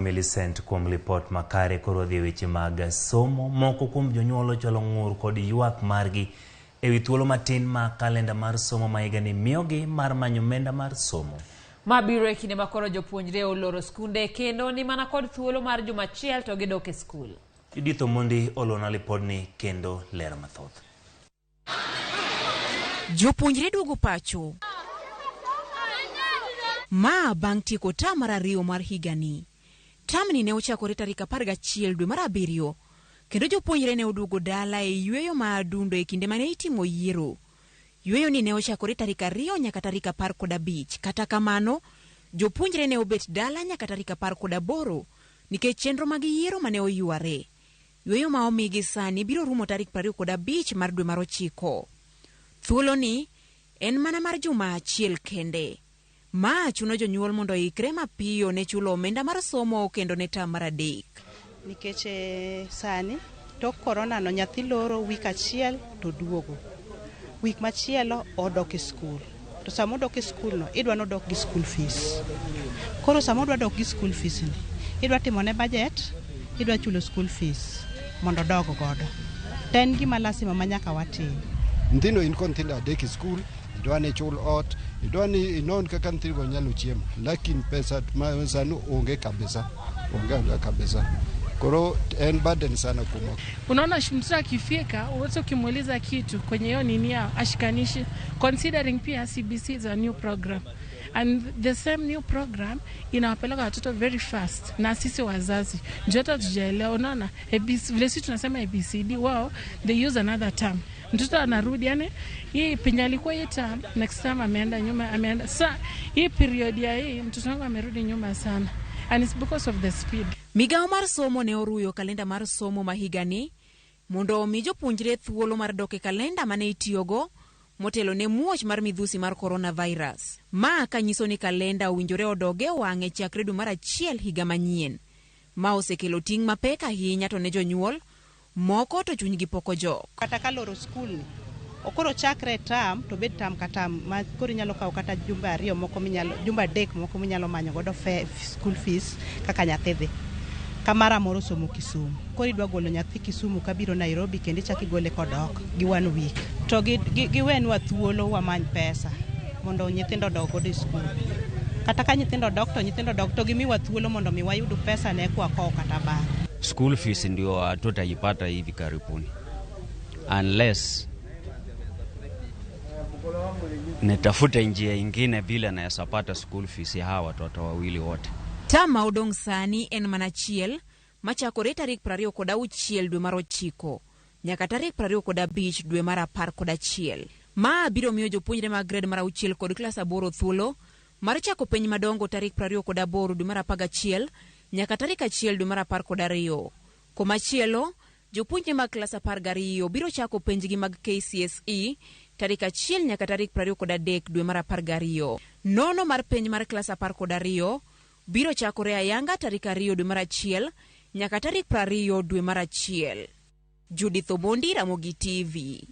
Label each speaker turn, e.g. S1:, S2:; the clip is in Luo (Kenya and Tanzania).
S1: Millicent kuom lipot makare. Koro wadhi e weche mag somo. Moko kuom jonyuol ochwalo ng'ur kod ywak margi e wi thuolo matin ma kalenda mar somo ma higani miyogi mar manyo omenda mar somo.
S2: Ma biro e kinde ma koro jopuonjre oloro skunde kendo ni mana kod thuolo mar juma achiel to gidok e skul.
S1: Judith Omondi olona lipodni kendo lero mathoth.
S3: Jopuonjre duogo pacho. Ma bang' tieko term mar ariyo mar higani. Termni ne ochakore tarik 11 dwe mar abiriyo kendo jopuonjre ne oduogo dala e yweyo ma adundo e kinde mane itimo yiero. Yweyo ni ne ochakore tarik 2 nyaka tarik 15. Kata kamano, jopuonjre ne obet dala nyaka tarik 18 nikech chenro mag yiero mane oyware. Yweyo ma omigi sani biro rumo tarik 25 mar dwe mar ochiko. Thuoloni en mana mar juma achiel kende. Ma chuno jonyuol mondo oikre mapiyo ne chulo omenda mar somo kendo ne term mar adek.
S4: Nikech sani tok korona no nyathi loro week achiel to duogo. Week machielo odok e skul. To sama odok e skul no idwa nodok gi school fees. Koro sama odwa dok gi school fees ni, idwa timone budget, idwa chulo school fees mondo odog godo. To en gima lasima ma nyaka watim.
S5: Nyithindo in kod nyithindo adek e skul, idwa ni ichul ot, idwa ni inon kaka nyithindigo nyalo chiemo, lakini pesa ma sani onge kabisa, onge onge kabisa. Koro en burden sana kuomwa.
S6: Unaona, mtoto akifika, uweze ukimuuliza kitu kwenye hiyo nini yao ashikanishi, considering pia CBC is a new program and the same new program inawapeleka watoto very fast, na sisi wazazi ndio hata tujaelewa. Unaona, ABC, vile sisi tunasema ABCD, wao they use another term. Mtoto anarudi, yani hii penye alikuwa hii term, next time ameenda nyuma, ameenda sa hii period ya hii mtoto wangu amerudi nyuma sana and it's because of the speed.
S3: Migawo mar somo ne oruyo kalenda mar somo ma higani mondo omi jopuonjre thuolo mar dok e kalenda mane itiyogo motelo ne muoch mar midhusi mar coronavirus. Ma kanyiso ni kalenda owinjore odog e wang'e chakre dwe mar achiel higa manyien. Ma osekelo ting' mapek ahinya to ne jonyuol moko to chunygi pok ojok.
S4: Kata ka loro skul ni, okoro chakre e term to bed term ka term ma koro inyalo kawo kata jumbe ariyo moko minyalo, jumbe adek moko minyalo manyo godo school fees kaka nyathi dhi. Kamara moro somo Kisumu. Koro idwa golo nyathi Kisumu kabiro Nairobi kendo ichak igole kodok gi one week. To giwenwa thuolo wamany pesa mondo nyithindo odog godo e skul. Kata ka nyithindo dok to nyithindo dok to gimiwa thuolo mondo mi wayud pesa ne kwa kowo kata bang'e.
S7: School fees ndio hatutaipata hivi karibuni unless nitafute njia ingine vile naweza pata school fees ya hawa watoto wawili wote.
S3: Term ma odong' sani en mana achiel machakore tarik 26 dwe mar ochiko nyaka tarik 25 dwe mar 11. Ma biro miyo jopuonjre mag grade mar auchiel kod klas aboro thuolo mar chako penj madongo tarik 28 dwe mar 11 nyaka tarik 1 dwe mar 12. Komachielo, jopuonjre mag klas 12 biro chako penjgi mag KCSE tarik 1 nyaka tarik 23 dwe mar 12. Nono mar penj mar klas 12 biro chakore ayanga tarik 2 dwe mar 1 nyaka tarik 20 dwe mar 1. Judith Omondi, Ramogi TV.